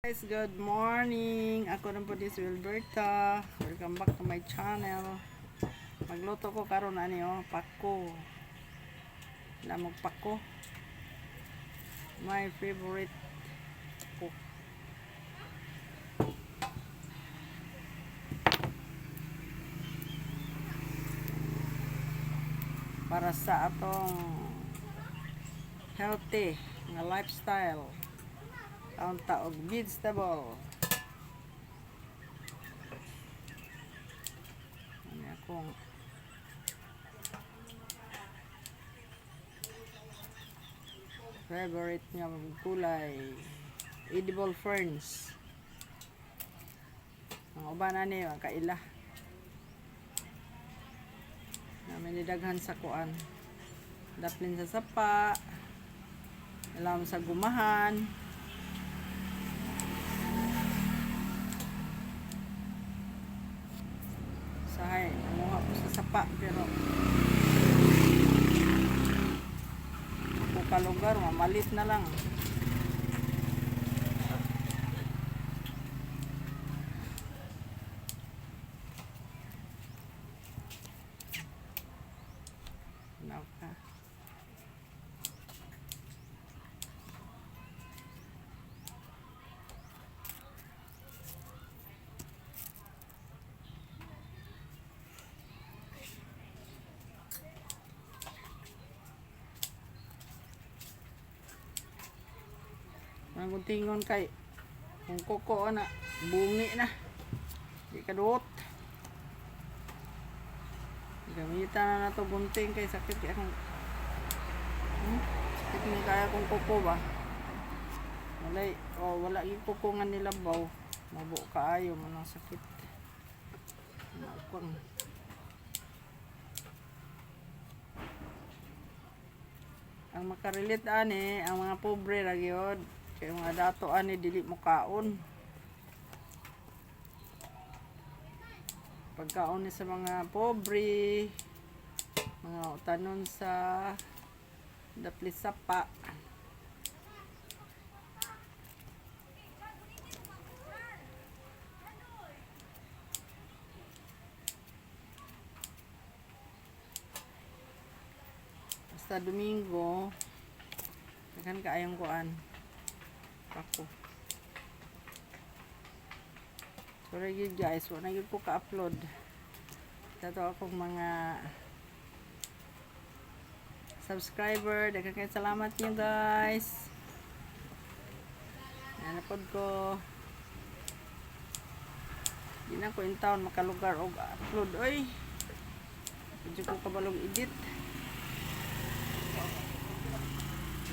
Guys, good morning. Ako na po si Wilberta. Welcome back to my channel. Magluto ko karon ani oh, pako. Lamog pako. My favorite ko. Para sa atong healthy nga lifestyle. Kaon ta og vegetable. Ano akong favorite nga gulay, edible ferns. Ang uban ani ang kaila. Namin ni daghan sa kuan. Daplin sa sapa. Alam sa gumahan. Sahay, nanguha ko sa sapa pero ako kalugar, mamalit na lang. Naka. Ang tingon kay kung kuko na bungi na. Di ka duot. Gamitan na nato gunting kay sakit kay akong Sakit ni kaya kung kuko ba. Wala oh, wala gyud kuko nga nilabaw. Mabo kaayo man ang sakit. Maukang. Ang makarelate ani, ang mga pobre ra gyud. Kay mga dato ani dili mo kaon. Pagkaon ni sa mga pobre, mga utanon sa daplisapa. Basta Domingo, daghan kaayong kuan. Pako. Sorry gyud guys, wala gyud ko ka-upload. Tato akong mga subscriber, daghan kayong salamat niyo guys. Nanapod ko. Di na ko in town makalugar og upload oy. Medyo ko kabalog edit.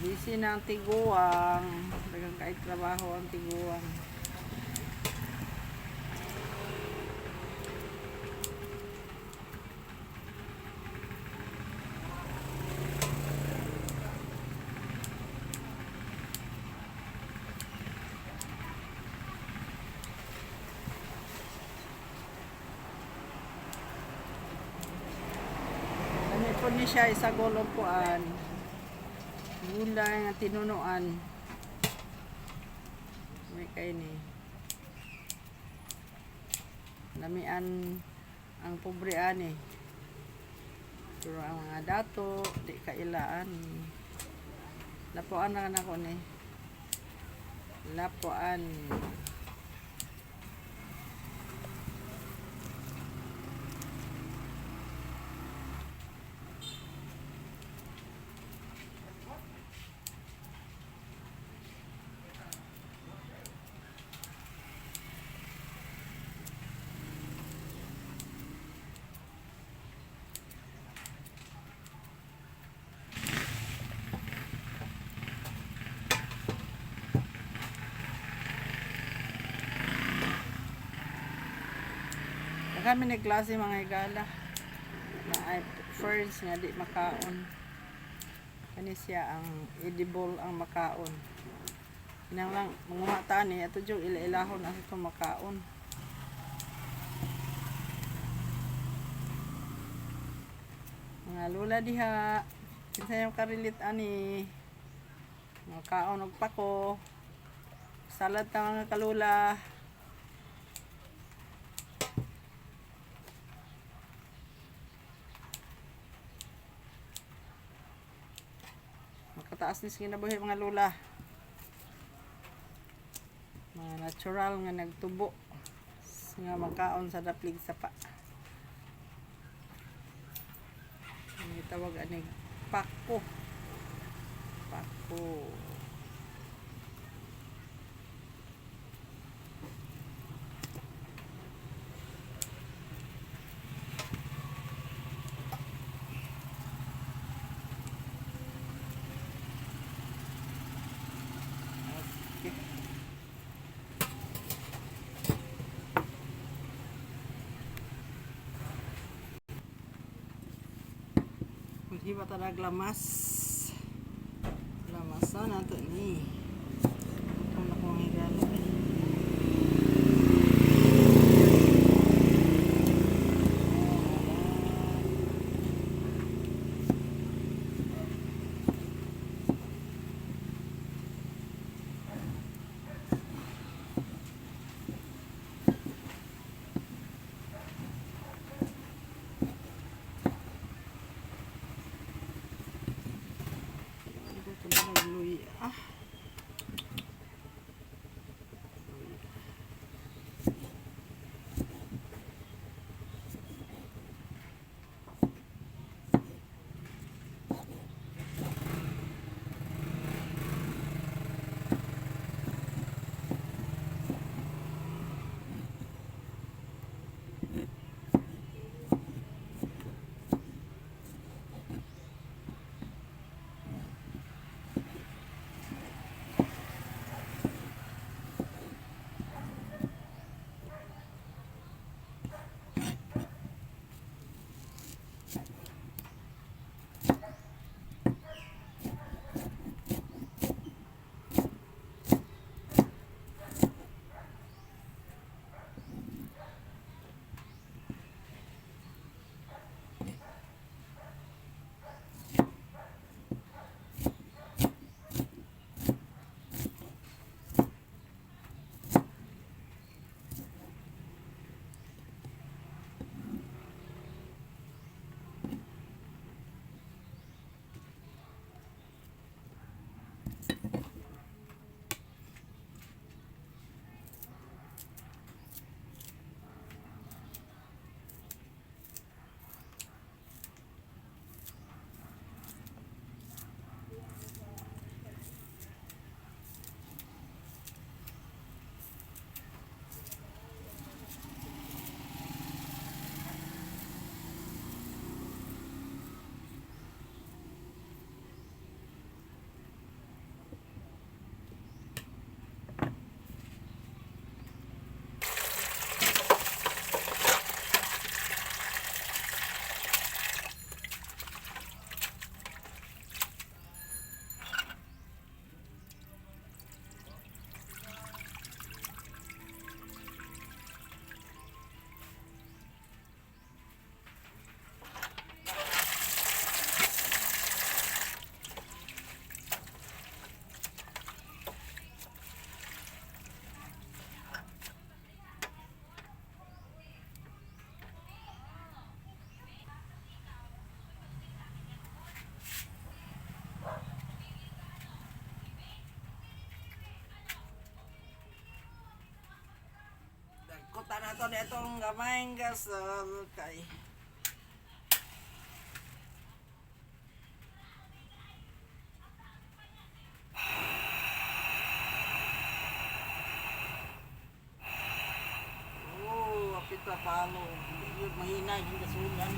Busy na ang tiguang. Daghang kay trabaho ang tiguang. Ano po ni siya isagol og kuan. Gulay nga tinunuan. May kay ni. Lamian ang pobre ani. Pero ang mga dato, di kailaan. Lapuan na nako ni. Lapuan. Kami nagklase mga higala. Na ay ferns nga di makaon. Kani siya ang edible ang makaon. Inang lang manguha ta ni ato jud ila-ilahon ang itong makaon. Mga lula diha. Kinsa yung karilit ani? Mga kaon og pako. Salad ta, mga kalula. Makataas ni sa kinabuhi, mga lula. Mga natural nga nagtubo nga makaon sa daplig sapa. Ang tawag aning pako. Pako. Okay. Maghiba talaga lamas. Lamasan nato ni. Gutom na ko, mga higala eh. Gutom na nagluya. Ah. Luya. Dagkota na to nitong gamayng gasol kay Oh, apit pa palo. Yun, mahina yung gasulan.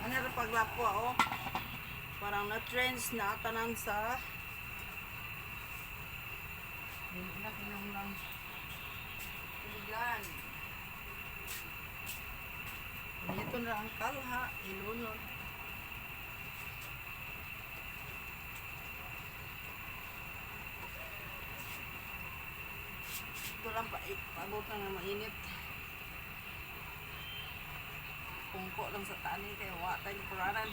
Ano rin paglapwa, oh? Parang na-trends na tanan sa hindi na kinahanglang tubigan. Dito na ang kalha, ilunod. Ito lang pa, eh, paabot na ng mainit. Kungko lang sa tani kay wa tayo kuranan.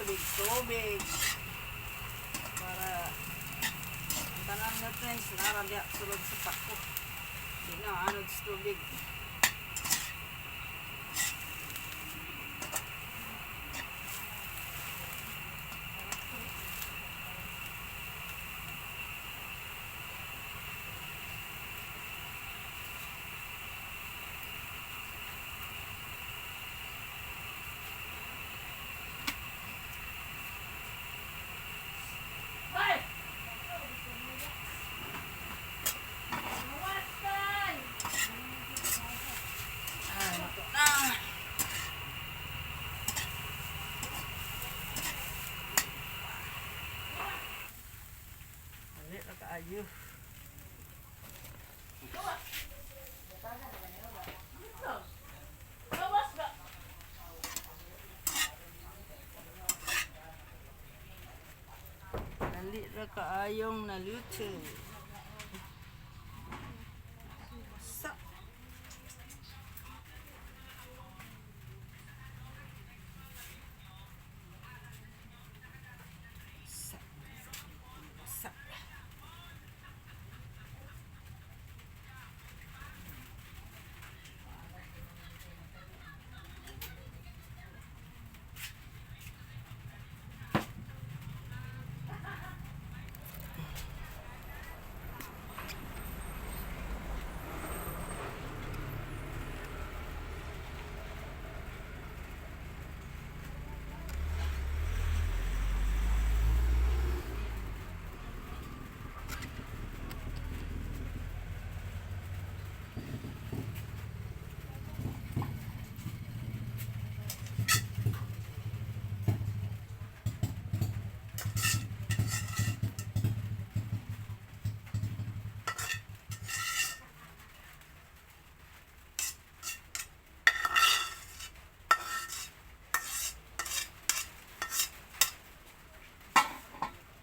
tubig, tubig. Para ang tanan nutrients nara diha sulod sa pako. Di na anod sa tubig. Ay, ito na. Dali na kaayo. Dali ra kaayong naluto. Sa sa sa.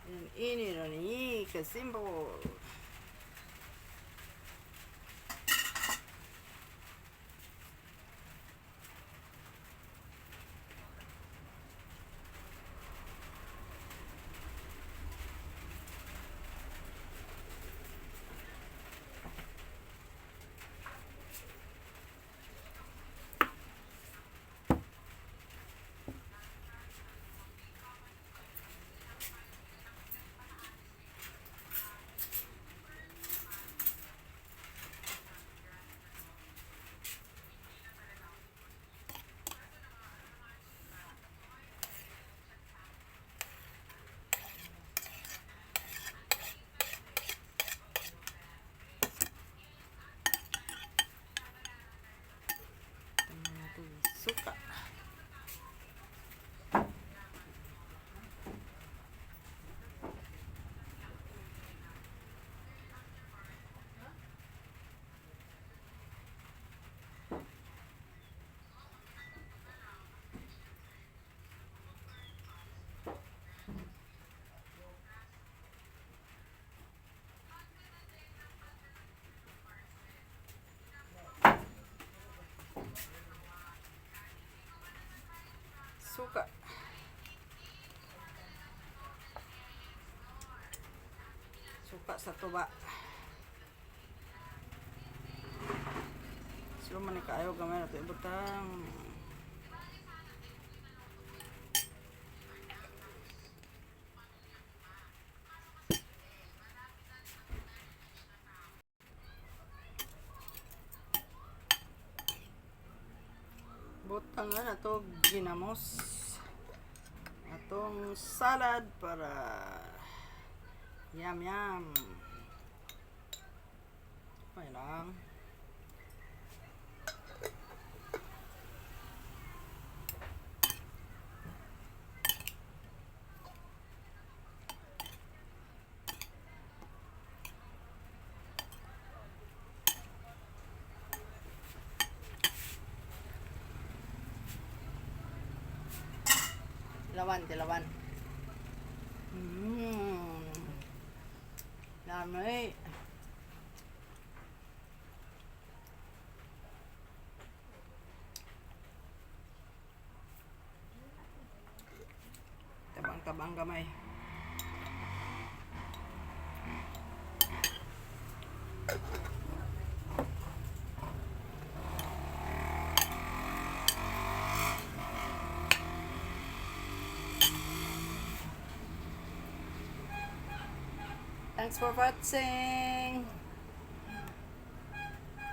And ini ra ni ka-simple. Suka. Suka. Suka sa tuba. Sila man ni kaayo, gamay na ito ibutang. Butang na to ginamos. Atong salad para yum yum. Okay lang. Tilawan, tilawan. Lami. Gamay. Thanks for watching.